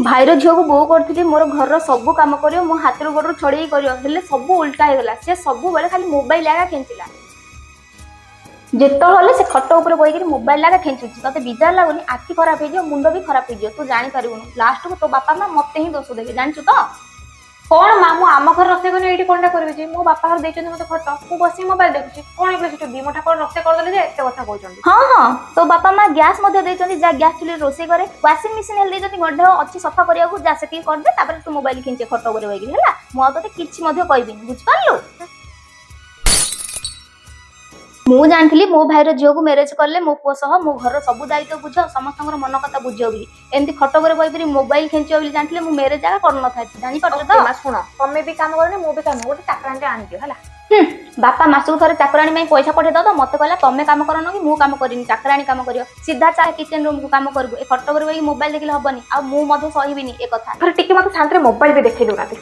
ଭାଇର ଝିଅକୁ ବୋହୂ କରିଥିଲି, ମୋର ଘରର ସବୁ କାମ କରିବ, ମୋ ହାତରୁ ଗୋଡ଼ରୁ ଛଡ଼େଇ କରିବ। ହେଲେ ସବୁ ଉଲ୍ଟା ହେଇଗଲା। ସେ ସବୁବେଳେ ଖାଲି ମୋବାଇଲ ଆଗା ଖେଞ୍ଚିଲା। ଯେତେବେଳେ ହେଲେ ସେ ଖଟ ଉପରେ ବହିକିରି ମୋବାଇଲ ଆଗା ଖେଞ୍ଚୁଛି। ତତେ ବିଜାର ଲାଗୁନି? ଆଖି ଖରାପ ହେଇଯିବ, ମୁଣ୍ଡ ବି ଖରାପ ହେଇଯିବ, ତୁ ଜାଣିପାରିବୁନୁ। ଲାଷ୍ଟକୁ ତୋ ବାପା ମା ମତେ ହିଁ ଦୋଷ ଦେବେ, ଜାଣିଛୁ ତ? କଣ ମା, ମୁଁ ଆମ ଘରେ ରୋଷେଇ କରିନି, ଏଇଠି କଣଟା କରିବି ଯେ? ମୋ ବାପା ଘର ଦେଇଛନ୍ତି ମତେ ଖଟ, ମୁଁ ବସିକି ମୋବାଇଲ ଦେଖୁଛି। କଣ ହେଇଗଲା ସେଠି? 2 ମୁଠା କଣ ରୋଷେଇ କରିଦେଲେ ଯେ ଏତେ କଥା କହୁଛନ୍ତି? ହଁ, ତୋ ବାପା ମା ଗ୍ୟାସ୍ ମଧ୍ୟ ଦେଇଛନ୍ତି, ଯା ଗ୍ୟାସ୍ ଚୁଲିରେ ରୋଷେଇ କରେ। ୱାସିଂ ମେସିନ୍ ହେଲେ ଦେଇଛନ୍ତି, ମଧ୍ୟ ଅଛି ସଫା କରିବାକୁ, ଯା ସେତିକି କରିଦେ। ତାପରେ ତୁ ମୋବାଇଲ ଖେଞ୍ଚେ ଖଟ ଉପରେ ବହିକିରି। ହେଲା, ମୁଁ ଆଉ ତତେ କିଛି ମଧ୍ୟ କହିବିନି, ବୁଝିପାରିଲୁ? ମୁଁ ଜାଣିଥିଲି ମୋ ଭାଇର ଝିଅକୁ ମ୍ୟାରେଜ କଲେ ମୋ ପୁଅ ସହ ମୋ ଘରର ସବୁ ଦାୟିତ୍ୱ ବୁଝ, ସମସ୍ତଙ୍କର ମନ କଥା ବୁଝିବ ବୋଲି। ଏମିତି ଖଟ ଉପରେ ବହିକିରି ମୋବାଇଲ ଖେଞ୍ଚିବ ବୋଲି ଜାଣିଥିଲେ ମୁଁ ମ୍ୟାରେଜ ଜାଗା କରୁନଥାନ୍ତି, ଜାଣିପାରୁଛୁ ତ? ଓକେ ମା, ଶୁଣ, ତମେ ବି କାମ କରନି, ମୁଁ ବି କାମ, ଗୋଟେ ଚାକରାଣୀଟେ ଆଣିଦିଅ, ହେଲା? ହୁଁ, ବାପା ମାସକୁ ଥରେ ଚାକରାଣୀ ପାଇଁ ପଇସା ପଠେଇ ଦବ। ମତେ କହିଲା, ତମେ କାମ କରନ କି ମୁଁ କାମ କରିନି, ଚାକରାଣୀ କାମ କରିବ। ସିଧା ଚା କିଚେନ ରୁମକୁ, କାମ କରିବୁ। ଏ ଖଟ ଉପରେ ବହିକି ମୋବାଇଲ ଦେଖିଲେ ହବନି। ଆଉ ମୁଁ ମଧ୍ୟ ସହିବିନି ଏ କଥା। ଥରେ ଟିକେ ମତେ ଶାନ୍ତିରେ ମୋବାଇଲ ବି ଦେଖେଇ ଦଉନାହାନ୍ତି।